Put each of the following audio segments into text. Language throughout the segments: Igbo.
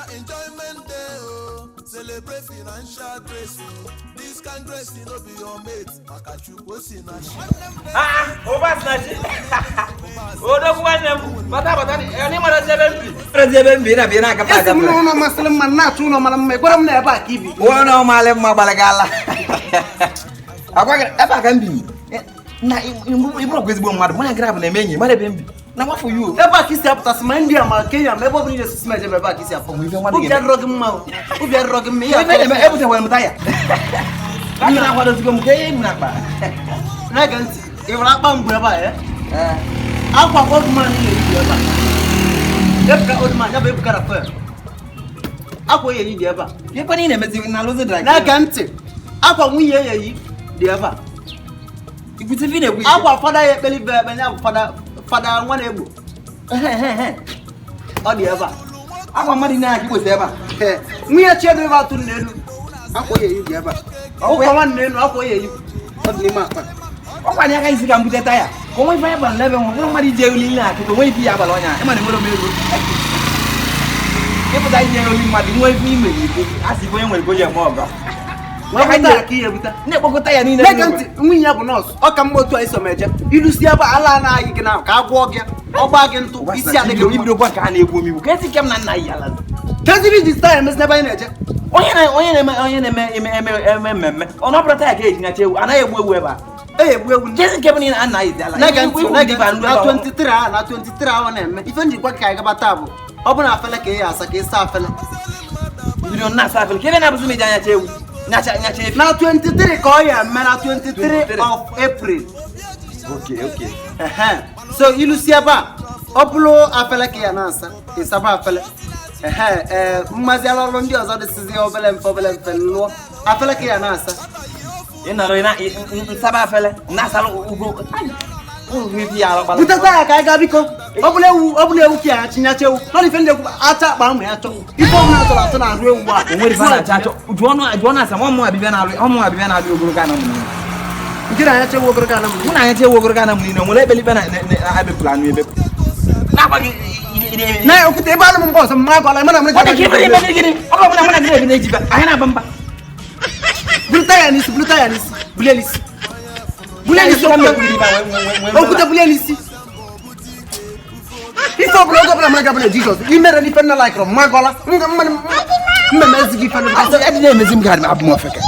Oya, enjoyment day o, celebrate financial grace o. This kind grace no be your mate, maka Chukwu o si na chi. Ụba sinachi. Odogwu nwanne m, bata bata, ọ n'ịmarazi ebe m bi. Marazi ebe m bi na bi na-agafe Esi m agafe. n'ụlọ masịrị mma na-achọ ụlọ mara mma, ị gwara m na ebe a ka ibi. Ụlọ malị mma gbalagala. Agwa gị ebe a ka m bi. Na ịbụrụ ezigbo mmadụ, mụ na grab na-eme enyi, mara ebe m bi. Na nwafọ yu. Ebe a ka isi apụtasị ma India ma Kenya ma ebe ọ bụla ị na-esisi ma ejebe, ebe a ka isi apụ. Ọ bụ ife mmadụ Obi ga-eme. adịrọ gị mma o. Obi adịrọ gị mma ihe Ife na-eme atọ. ebutekwara m taya. Aka na-akwadozigo m ka ihe m na-akpa. Na-ege ntị, ị hụrụ akpa mgbe ebe a, eh? Akwa old man na-eyi dị ebe a. Ebuka old man, ya bụ Ebuka Rafael. Akwa oyi dị ebe a. Ihe kwana ị na-emezi na alụzi dra. Na-ege ntị, akwa nwunye ya eyi dị ebe a. Ikwute ife ị na-ekwu. Akwa fada ya ekpeli bụ ekpe, ya bụ fada fada nwa na-egbo. Ọ dị ebe a. Akwa mmadụ na-aka igbosi ebe a. Ee, nwunye Chiedu ebe atụ n'elu. Akwa oyi eyi dị ebe a. Ụkwa nwanne elu, akwa oyi eyi. Ọ dị n'ime akpa. Ọkwa anyị aka isi ka m bute taya ka onwe ife anyị gbara n'ebe nwa nwere mmadụ iji elu niile akụkọ onwe ife ya abalị ọnya ịma na enwere m ego ịpụta iji elu mmadụ nwee ife ime ikwu a sị onye nwere goji eme ọgọ. Wee bute ya ka ihe ebute. Na-ekpokọta ya niile. Na-ege ntị, nwunye ya bụ nọọsụ. Ọ ka mma otu a iso m eje. Ilusi ebe a, ala na-ayị gị na ka a gwọọ gị, ọ gbaa gị ntụ, isi adịghị mma. Ibido gwa nke a na-egwu omigbu ka esi kem na nna ya ala. Keziri iji style emezi n'ebe anyị na-eje. Onye na onye na-eme onye na-eme eme eme eme mmemme ọ na ọbụla taya ka eji nyacha ewu anaghị egbu ewu ebe a. Ee, egbu ewu. Kezi nke bụ na nna ya ala. Na-ege ntị, na-ege ntị, na na 23 a na 23 ahụ na-eme ife njikwa ka anyị gaba taa bụ ọ bụ na afele ka ị ya asa ka ị saa afele. Ibido nna asa afele ka ebe na-abụzi m eji anyacha ewu nyacha nyacha efi. Na 23 ka ọ ya eme, na 23 23 of April. Okay. Ehe. So ilusi ebe a, ọ bụrụ afele ka ya na-asa, ịsaba afele. Ehe, ee, mmazi ọrụ ndị ọzọ dịsịzi obele mfe obele mfe lụọ afele ka ya na-asa. Ị nọrọ ị na nsaba afele na-asala ugo ugo ifi ya alọkpala. Bute taya ka anyị gaa biko. Ọ bụla ewu, ọ bụla ewu ka ya chinyacha ewu nọ n'ife ndị ekwu acha akpa amụ ya chọ ife ọbụla achọrọ atụ na-arụ ewu a. O nwere ife a na-achọ achọ jụọ ọnụ asa ma ọmụ abịbịa na-alụ ọmụ abịbịa na-alụ ogologo anọ m niile. Nke na anyacha ewu ogologo anọ m. Mụ na anyacha ewu ogologo anọ m niile o nwere ekpelipe na na-ebepụrụ anụ ebepụ. Na-agwa gị Na okwute ebe anụ m nke ọzọ mma agwala mana m. Ọ dị ka ife na-eme gịnị ọ bụ na mụ na gị na-ebi na-ejibe anyị na-aba mba. Bulu taya n'isi, bulu taya n'isi, bulie n'isi, bulie n'isi, okwute, okwute, bulie n'isi. Ife ọbụla oge ọbụla mara gabụla Jizọs imere n'ife nna laikụrụ mma agwala mmemme ezighị ife nụ. Adị na-emezi m ka abụ m ofeke.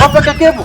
Ofeke ka ịbụ.